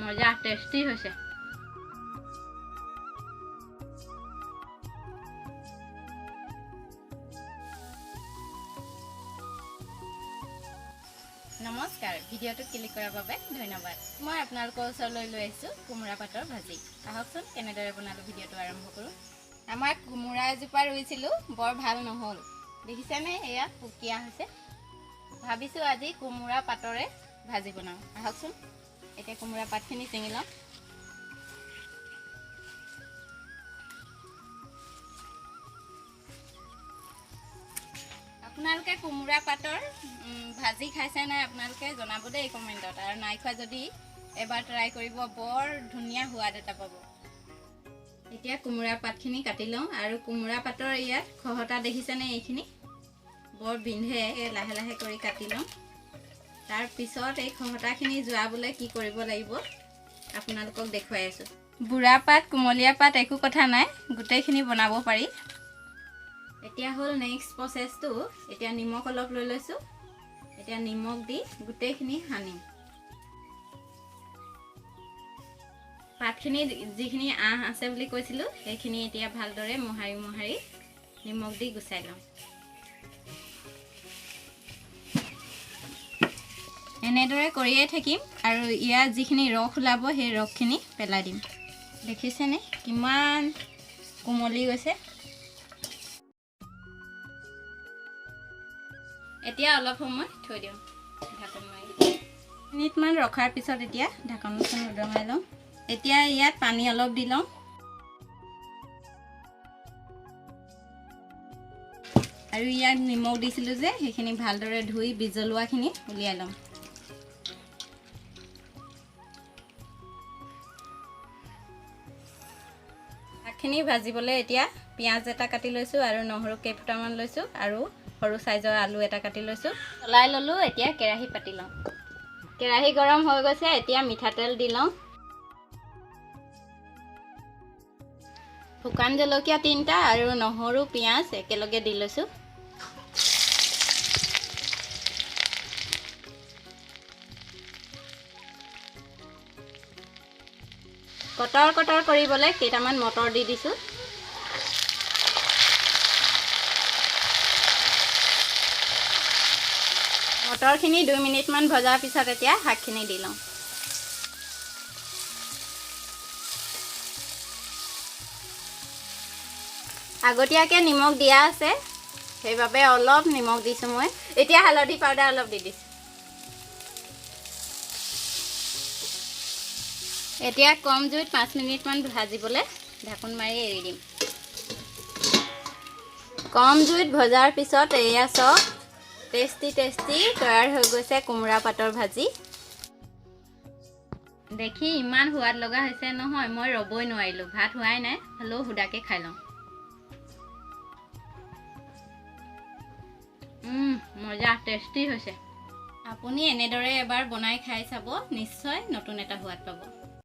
মজা, টেষ্টি হৈছে। নমস্কাৰ, ভিডিঅ'টো ক্লিক কৰাৰ বাবে ধন্যবাদ। মই আপোনালোকৰ ওচৰলৈ লৈ আহিছোঁ কোমোৰা পাতৰ ভাজি। আহকচোন কেনেদৰে বনালোঁ ভিডিঅ'টো আৰম্ভ কৰোঁ। আমাৰ কোমোৰা এজোপা ৰুইছিলোঁ, বৰ ভাল নহ'ল। দেখিছেনে, এয়া পুকীয়া হৈছে। ভাবিছোঁ আজি কোমোৰা পাতৰে ভাজি বনাওঁ। আহকচোন এতিয়া কোমোৰা পাতখিনি ছিঙি লওঁ। আপোনালোকে কোমোৰা পাতৰ ভাজি খাইছে নাই আপোনালোকে জনাব দেই কমেণ্টত। আৰু নাই খোৱা যদি এবাৰ ট্ৰাই কৰিব, বৰ ধুনীয়া সোৱাদ এটা পাব। এতিয়া কোমোৰা পাতখিনি কাটি লওঁ। আৰু কোমোৰা পাতৰ ইয়াত খহটা দেখিছেনে, এইখিনি বৰ বিন্ধে। লাহে লাহে কৰি কাটি লওঁ। তাৰপিছত এই খহটাখিনি যোৱাবলৈ কি কৰিব লাগিব আপোনালোকক দেখুৱাই আছোঁ। বুঢ়া পাত কুমলীয়া পাত একো কথা নাই, গোটেইখিনি বনাব পাৰি। এতিয়া হ'ল নেক্সট প্ৰচেছটো। এতিয়া নিমখ অলপ লৈ লৈছোঁ। এতিয়া নিমখ দি গোটেইখিনি সানিম। পাতখিনি যিখিনি আঁহ আছে বুলি কৈছিলোঁ, সেইখিনি এতিয়া ভালদৰে মোহাৰি মোহাৰি নিমখ দি গুচাই লওঁ। এনেদৰে কৰিয়ে থাকিম। আৰু ইয়াৰ যিখিনি ৰস ওলাব সেই ৰসখিনি পেলাই দিম। দেখিছেনে কিমান কোমলি গৈছে। এতিয়া অলপ সময় থৈ দিওঁ ঢাকন মাৰি। মিনিটমান ৰখাৰ পিছত এতিয়া ঢাকনখন উদঙাই লওঁ। এতিয়া ইয়াত পানী অলপ দি লওঁ। আৰু ইয়াত নিমখ দিছিলোঁ যে, সেইখিনি ভালদৰে ধুই বিজলুৱাখিনি উলিয়াই ল'ম। শাকখিনি ভাজিবলৈ এতিয়া পিঁয়াজ এটা কাটি লৈছোঁ আৰু নহৰু কেইফুটামান লৈছোঁ আৰু সৰু চাইজৰ আলু এটা কাটি লৈছোঁ। চলাই ল'লোঁ। এতিয়া কেৰাহী পাতি লওঁ। কেৰাহী গৰম হৈ গৈছে। এতিয়া মিঠাতেল দি লওঁ। শুকান জলকীয়া 3টা আৰু নহৰু পিঁয়াজ একেলগে দি লৈছোঁ। কটৰ কটৰ কৰিবলৈ কেইটামান মটৰ দি দিছোঁ। মটৰখিনি 2 মিনিটমান ভজাৰ পিছত এতিয়া শাকখিনি দি লওঁ। আগতীয়াকৈ নিমখ দিয়া আছে, সেইবাবে অলপ নিমখ দিছোঁ মই। এতিয়া হালধি পাউডাৰ অলপ দি দিছোঁ। এতিয়া কম জুইত 5 মিনিটমান ভাজিবলৈ ঢাকোন মাৰি এৰি দিম। কম জুইত ভজাৰ পিছত এয়া চব টেষ্টি টেষ্টি তৈয়াৰ হৈ গৈছে কোমোৰা পাতৰ ভাজি। দেখি ইমান সোৱাদ লগা হৈছে নহয়, মই ৰ'বই নোৱাৰিলোঁ। ভাত হোৱাই নাই, হ'লেও সুদাকে খাই লওঁ। মজা, টেষ্টি হৈছে। আপুনি এনেদৰে এবাৰ বনাই খাই চাব, নিশ্চয় নতুন এটা সোৱাদ পাব।